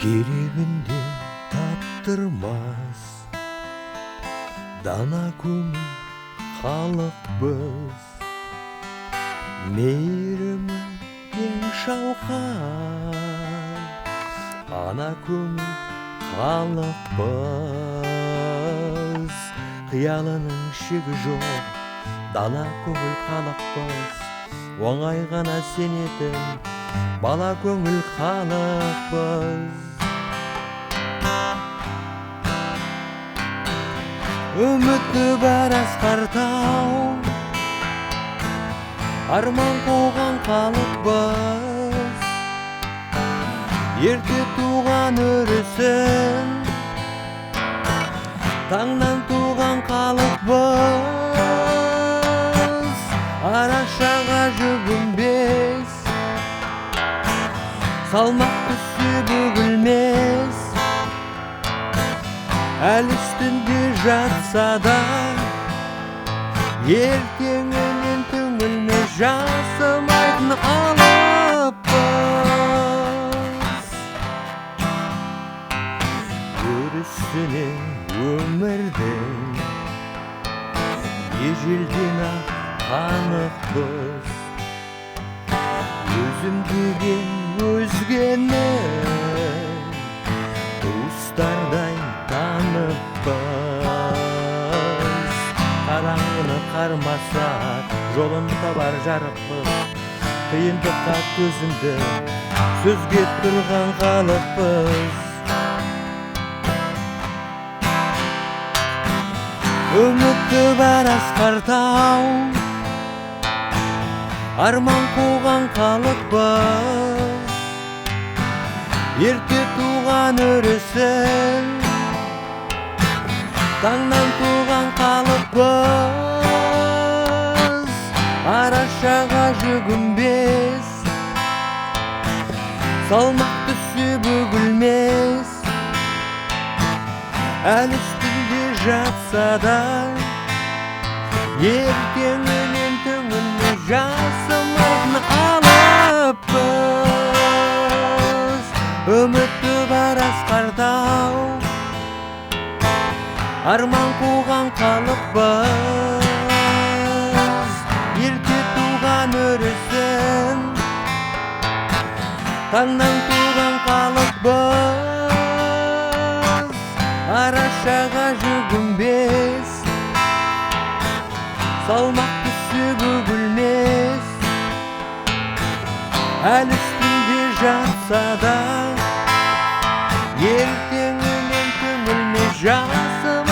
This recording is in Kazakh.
Керегінде таптырмас дана көңіл халықпыз, мейірімі кең шалқар ана көңіл халықпыз. Қиялының шегі жоқ дана көңіл халықпыз, оңай ғана сенетін бала көңіл халықпыз. Үміті бар асқар тау, арман қуған халықпыз. Ерте туған өрісін, таңнан туған халықпыз. Арашаға жүгінбес, салмақ түссе бүгілмес, әлі үстінде жатса да ертеңінен түңілмес, жасымайтын алыппыз. Өрісіне өмірдің ежелден-ақ қанықпыз, өзім деген өзгені туыстардай таныппыз. Қараңғыны қармасақ, жолын табар жарықпыз, қиындыққа төзімді сөзге тұрған халықпыз. Үміті бар асқар тау, арман қуған халықпыз. Ерте туған өрісін, таңнан туған халықпыз. Арашаға жүгінбес, салмақ түссе бүгілмес, әлі үстінде жатса да ертеңінен түңілмес, жасымайтын алыппыз. Үміті бар асқар тау, арман қуған халықпыз. Ерте туған өрісін, таңнан туған халықпыз. Арашаға жүгінбес, салмақ түссе бүгілмес, әлі үстінде жатса да ертеңінен түңілмес, жасымайтын